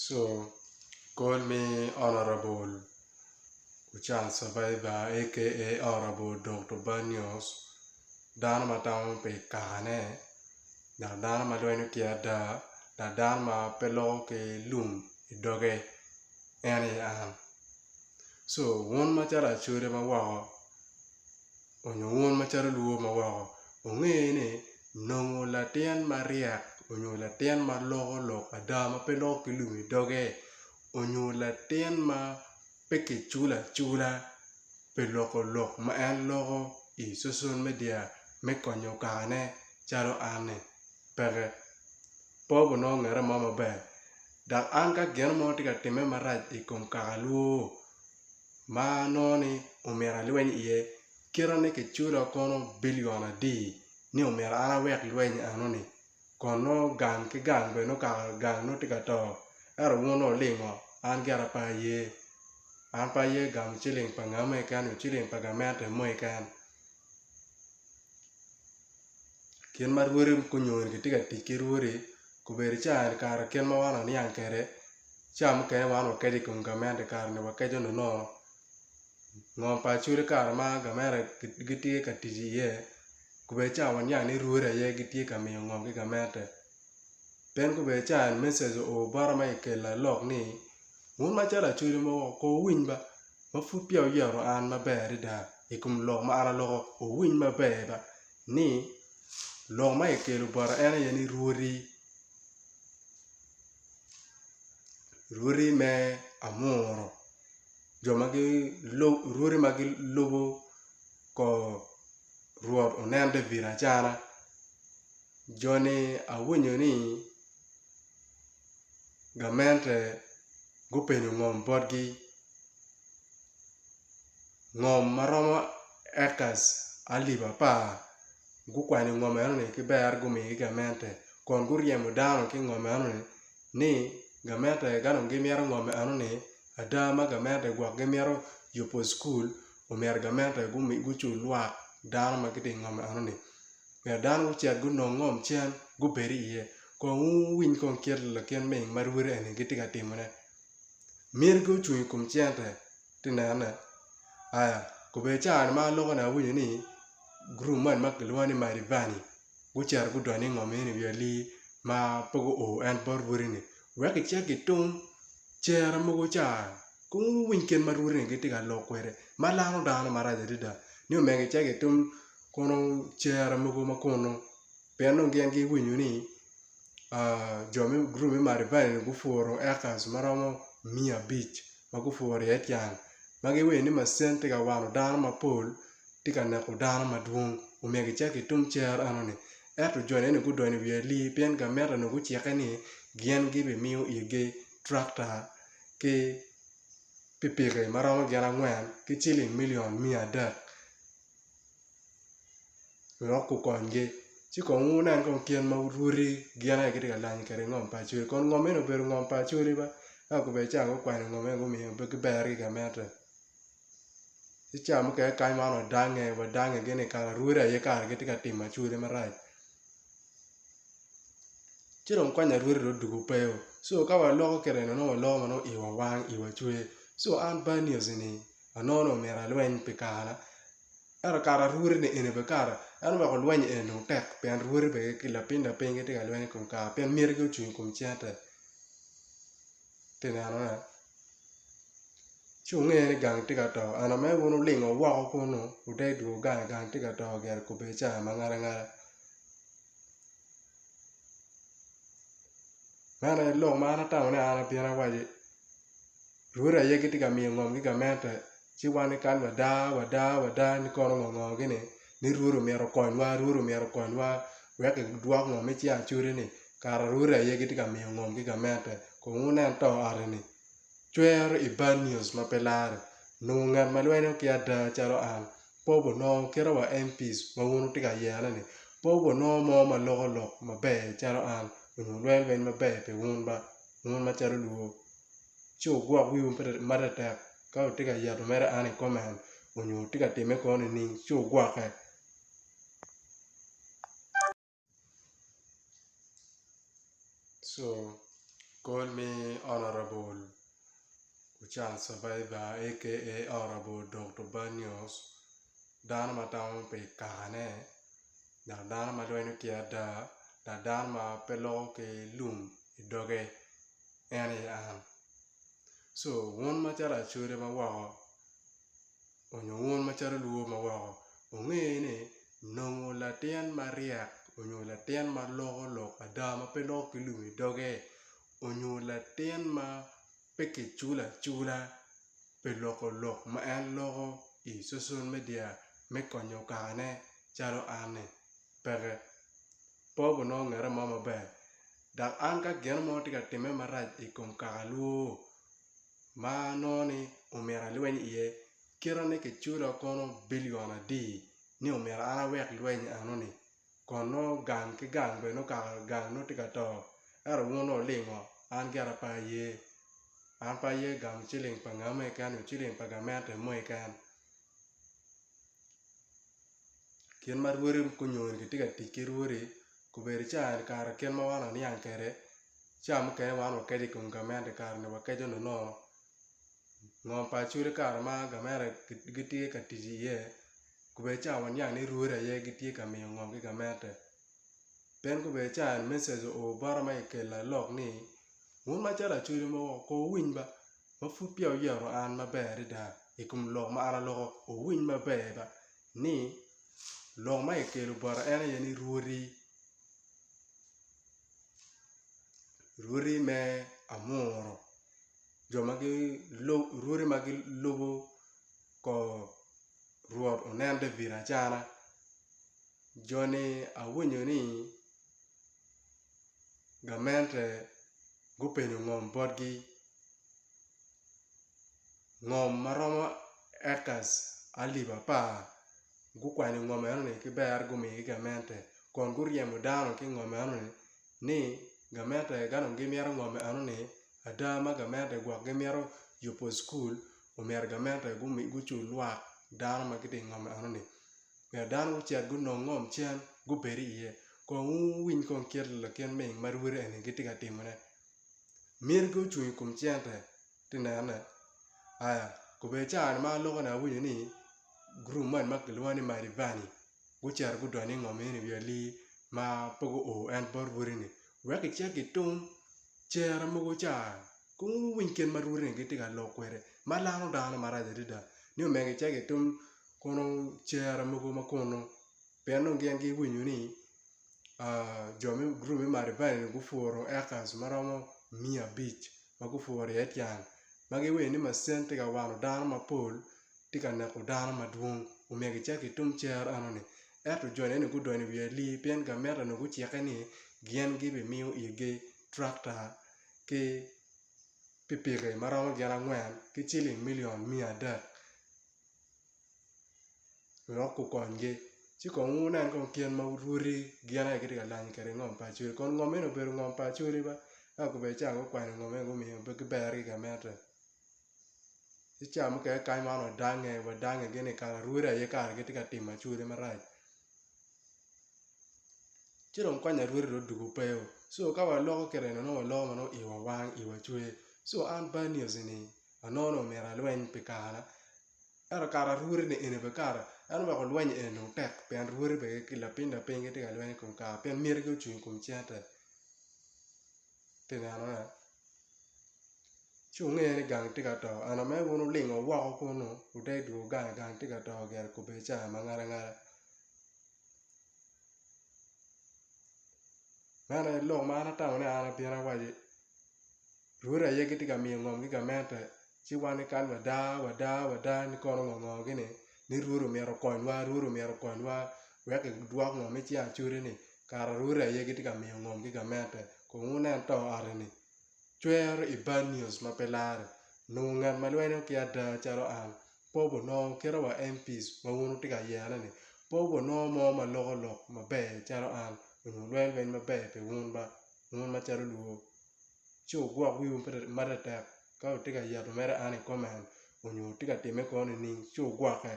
So call me honourable Ochan Survivor aka honourable Dokto Banios dano ma tamo pi kakane dok dano ma lwenyo ki ada dok dano ma pe loko ki lum i doge en aye an. So wun macalo acholi ma woko onyo wun macalo luo ma woko wunge ni nongo latin maryek onyo latin ma loko lok ada ma pe loko ki lum idoge onyo latin ma pe kiculo acula pi loko lok ma en loko i social media me konyo kakane calo an-ni peke pe obinongo ngete mo maber dok an ka gin mo tye ka timme marac i kom kaka lwor ma anongo ni omyero alweny iye kite ni kicula kono bilion adi ni omyero an awek lweny enoni kun nongo gang ki gang bene nongo kaka gang nongo tye ka to ento wun nongo wulingo an gira pe aye an pe aye gamo ciling pa ngat mo keken nyo ciling pa gamente mo keken. Kit ma rwodi gunyoni gitye ka tic ki rwodi obedo ca-ni kare kit ma wan waniang kwede ca mukene wan wakeco i kom gamente kare-ni wakeco nono ngo pa acholi kare ma gamente gitye ka tic iye obedo ca waniang ni rwodi aye gitye ka miyo ngom ki gamente pien gubedo ca-ni mecec oo bota ma kikela lok ni wun macalo acholi mogo kong wuwiny ba ma pud peya wuyeto an maber adada i kom lok ma an aloko wuwiny maber ba ni lok ma kikelo bota en aye ni rwodi rwodi me amuru jo ma rwodi ma gilubo kor Rwot onen David acana jo-ni awinyo ni gamente gupenyo ngom botgi ngom ma romo ekas alip apar gukwanyo ngom enoni ki ber gumiyo ki gamente kun guryemo dano ki i ngom enoni ni gamente ka dong gimito ngom enoni ada ma gamente gwok gimito yubo cukul omyero gamente gucul lwak dano ma gitye i ngom enoni myero dano gucit gunong ngom cen gubed iye kong wuwiny kong kit lakin ming ma rwodi eni gitye ka timone mitigi ocung i kom cente ti nene aya kobedi caa-ni ma aloko ni awinyo ni gurup moni ma kilwongo ni marivani gucito gudonyo i ngom eni i wi alii ma pe guo en bot rwodi-ni wek gicit gitum cere mogo ca kong wuwiny kit ma rwodi-ni gitye ka lok kwede ma lano dano marac adada ni omyero gicit gitum kono cere mogo ma kunu pien dong gin giwinyo ni jo me gurup me maribani gupuro eka maromo miya abic ma gupuro iye tyen ma giwinyo ni macin tye ka wano dano mapol tye ka neko dano madwong omyero gicit gitum cere enoni ento joni eni gudonyo i wi alii pien gamente onongo gucikke ni gin gibimiyo itgi trakta ki pikipiki ma romo gin angwen ki ciling milion miya adek wek gukonygi ci kong wunen kong kit ma rwodi gin aye gitye ka lanyo kwede ngom pa Acholi kun ngom eni obedo ngom pa Acholi ba ento kobedo ca gukwanyo ngom eni gumiyo gibero ki gamente ci ca mukene kany man wadange wadange gini kara rwodi aye kara gitye ka timo Acholi marac ci dong konya rwodi dong odwogo pe co ka waloko kit eni nongo waloko ma nongo iwa wang iwa cwer co an bad news ni anongo ni omyero alweny pi karena ento kara rwodi ni eni bene kara en oweko lweny eni dong tek pien rwodi bene ki lapiny lapiny gitye ka lweny i kom kara pien mitigi ocung i kom cente iti nenone ci wunge ni gang tye ka to ento mere wun wulingo woko kunu wuter idwogo gang gang tye ka to gire kobedi ca ma ngala ngala meno aye lok ma an atamo ni an abino awaci rwodi aye gitye ka miyo ngom ki gamente ci wan kany wada wada wada ni kono ngo ngo gini ni rwodi omyero okonywa rwodi omyero okonywa wek gidwok ngom i cing acholi ni kara rwodi aye gitye ka miyo ngom ki gamente kun wunen to ot eni cwero i bad news ma pe lare nongo ngat ma lwenyo ki ada calo an pe obinongo kite wa MPs ma wun wutye ka yere ni pe obinongo mo ma loko lok maber calo an onyo lwenyo lweny maber pi wun ba wun macalo luo ci wugwok wiwu matek ka wutye ka yeto mere an i comment onyo wutye ka time kono nining ci wugwokke. So. Call me Honourable Ochan Survivor aka Honourable Dokto Banios dano ma tamo pi kakane dok dano ma lwenyo ki ada dok dano ma pe loko ki lum i doge en aye an. Co wun macalo acholi ma woko onyo wun macalo luo ma woko wunge ni nongo latin maryek onyo latin ma loko lok ada ma pe loko ki lum idoge onyo latin ma pe kiculo acula pi loko lok ma en loko i social media me konyo kakane calo an-ni peke pe obinongo ngete mo maber dok an ka gin mo tye ka timme marac i kom kaka lwor ma anongo ni omyero alweny iye kite ni kicula kono bilion adi ni omyero an awek lweny enoni kun nongo gang ki gang bene nongo kaka gang nongo tye ka to ento wun nongo wulingo an gira pe aye an pe aye gamo ciling pa ngat mo keken nyo ciling pa gamente mo keken. Kit ma rwodi gunyongo gitye ka tic ki rwodi obedo ca kare kit ma wan waniang kwede ca mukene wan wakeco i kom gamente kare-ni wakeco nono ngom pa acholi kare ma gamente gitye ka tic iye obedo ca waniang ni rwodi aye gitye ka miyo ngom ki gamente pien gubedo ca mecec oo bota ma kikela lok ni wun macalo acholi mogo kong wuwiny ba ma pud peya wuyero an maber adada i kom lok ma an aloko wuwiny maber ba ni lok ma kikelo bota en aye ni rwodi rwodi me amuru jo ma rwodi ma gilubo kor Rwot onen David Acana jo-ni awinyo ni gamente gupenyo ngom botgi ngom ma romo acres alip apar gukwanyo ngom enoni ki ber gumiyo ki gamente kun guryemo dano ki i ngom enoni ni gamente ka dong gimito ngom enoni ada ma gamente gwok gimito yubo cukul omyero gamente gucul lwak dano ma gitye i ngom enoni myero dano gucit gunong ngom cen gubed iye kong wuwiny kong kit latin ming ma rwodi eni gitye ka timone miti ocung i kom cente ti nene aya obedo caa ma aloko ni awinyo ni gurup moni ma kilwongo ni marivani gucito gudonyo i ngom eni i wi alii ma pe guo en bot rwodi-ni wek gicit gitum cere mogo ca kong wuwiny kit ma rwodi-ni gitye ka lok kwede ma lano dano marac adada ni omyero gicit gitum kono cere mogo ma kunu pien dong gin giwinyo ni jo me gurup me marivani gupuro acres maromo miya abic ma gupuro iye tyen ma giwinyo ni macin tye ka wano dano mapol tye ka neko dano madwong omyero gicit gitum cere enoni ento joni eni gudonyo i wi alii pien gamente onongo gucikke ni gin gibimiyo itgi tractor ki pikipiki ma romo gin angwen ki ciling milion miya adek wek gukonygi ci kong wunen kong kit ma rwodi gin aye gitye ka lanyo kwede ngom pa Acholi kun ngom eni obedo ngom pa Acholi ba ento gubedo ca gukwanyo ngom eni gumiyo gibero ki gamente ci ca mukene kany man wadange wadange gini kara rwodi aye kara gitye ka timo Acholi marac ci dong kony arwodi dong odwogo pe co ka waloko kite ni nongo waloko ma nongo iwa wang iwa cwer co an Barnius ni anongo ni omyero alweny pi kana ento kara rwodi ni eni bene kara en oweko lweny eni dong tek pien rwodi bene ki lapiny lapiny gitye ka lweny i kom kara pien mitigi ocung i kom cente iti nenone ci wunge ni gang tye ka to ento mere wun wulingo woko kunu wute dwogo gang gang tye ka to gire kobedi ca ma ngala ngala meno aye lok ma an atamo ni an abino awaci Rwodi aye gitye ka miyo ngom ki gamente ci wan kany wada wada wada ni kono ngo ngo gini ni rwodi omyero okonywa rwodi omyero okonywa wek kidwok ngom i cing acholi ni kara rwodi aye gitye ka miyo ngom ki gamente kong wunen to ot eni cwero i bad news ma pe lare nongo ngat ma lwenyo ki ada calo an pe obinongo kite wa MPs ma wun wutye ka yere ni pe obinongo mo ma loko lok maber calo an onyo lwenyo lweny maber pi wun ba wun macalo luo. Ci wugwok wiwu matek tek ka wutye ka yeto mere an i komen onyo wutye ka timme kono nining ci wugwokke.